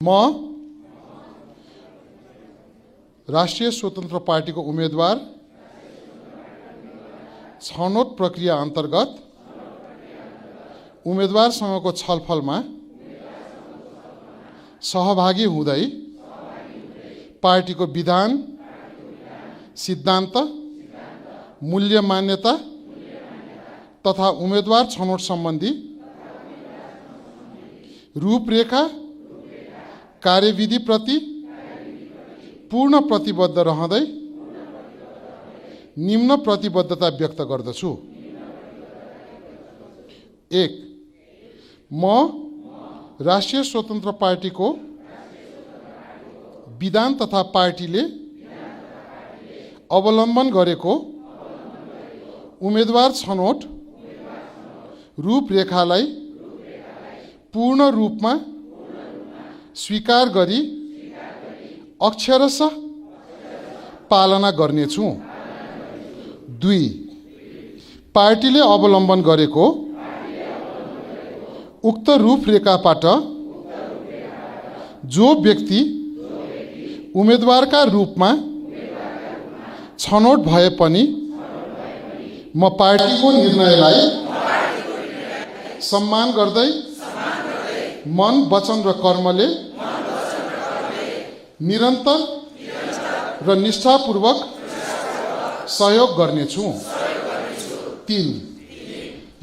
म राष्ट्रिय स्वतन्त्र पार्टीको उम्मेदवार छनौट प्रक्रिया अन्तर्गत उम्मेदवारसँगको छलफलमा सहभागी हुँदै पार्टीको विधान, सिद्धान्त, मूल्य मान्यता तथा उम्मेदवार छनौट सम्बन्धी रूपरेखा कार्यविधि प्रति पूर्ण प्रतिबद्ध रहँदै निम्न प्रतिबद्धता व्यक्त गर्दछु। 1. म राष्ट्रिय स्वतन्त्र पार्टीको विधान तथा पार्टीले अवलम्बन गरेको उम्मेदवार छनौट रूपरेखालाई पूर्ण रूपमा स्वीकार गरी अक्षरशः पालना गर्नेछु। 2. पार्टीले अवलम्बन गरेको उक्त रूपरेखाबाट जो व्यक्ति उम्मेदवारका रूपमा छनौट भए पनि म पार्टीको निर्णयलाई सम्मान गर्दै मन, वचन र कर्मले निरन्तर र निष्ठापूर्वक सहयोग गर्नेछु। 3.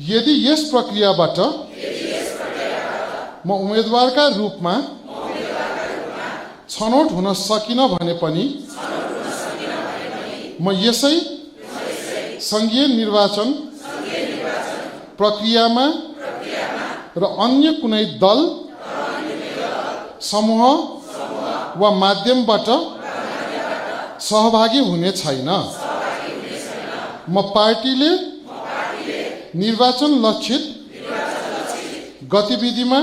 यदि यस प्रक्रियाबाट म उम्मेदवारका रूपमा छनौट हुन सकिन भने पनि म यसै संघीय निर्वाचन प्रक्रियामा र अन्य कुनै दल, समूह वा माध्यमबाट सहभागी हुने छैन। म पार्टीले निर्वाचन लक्षित गतिविधिमा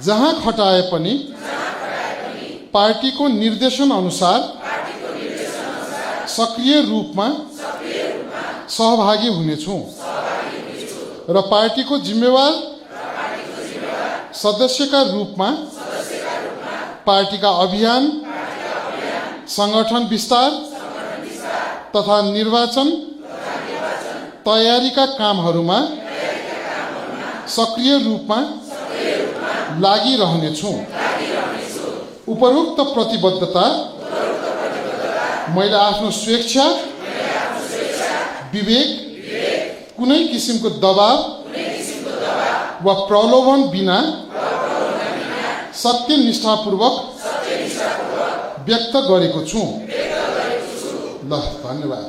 जहाँ खटाए पनि पार्टीको निर्देशन अनुसार सक्रिय रूपमा सहभागी हुनेछु र पार्टीको जिम्मेवार सदस्यका रूपमा पार्टीका अभियान, संगठन विस्तार तथा निर्वाचन तयारीका कामहरूमा सक्रिय रूपमा लागिरहनेछु। उपरोक्त प्रतिबद्धता मैले आफ्नो स्वेच्छा, विवेक, कुनै किसिमको दबाव वा प्रलोभन बिना सत्यनिष्ठापूर्वक व्यक्त गरेको छु। ल, धन्यवाद।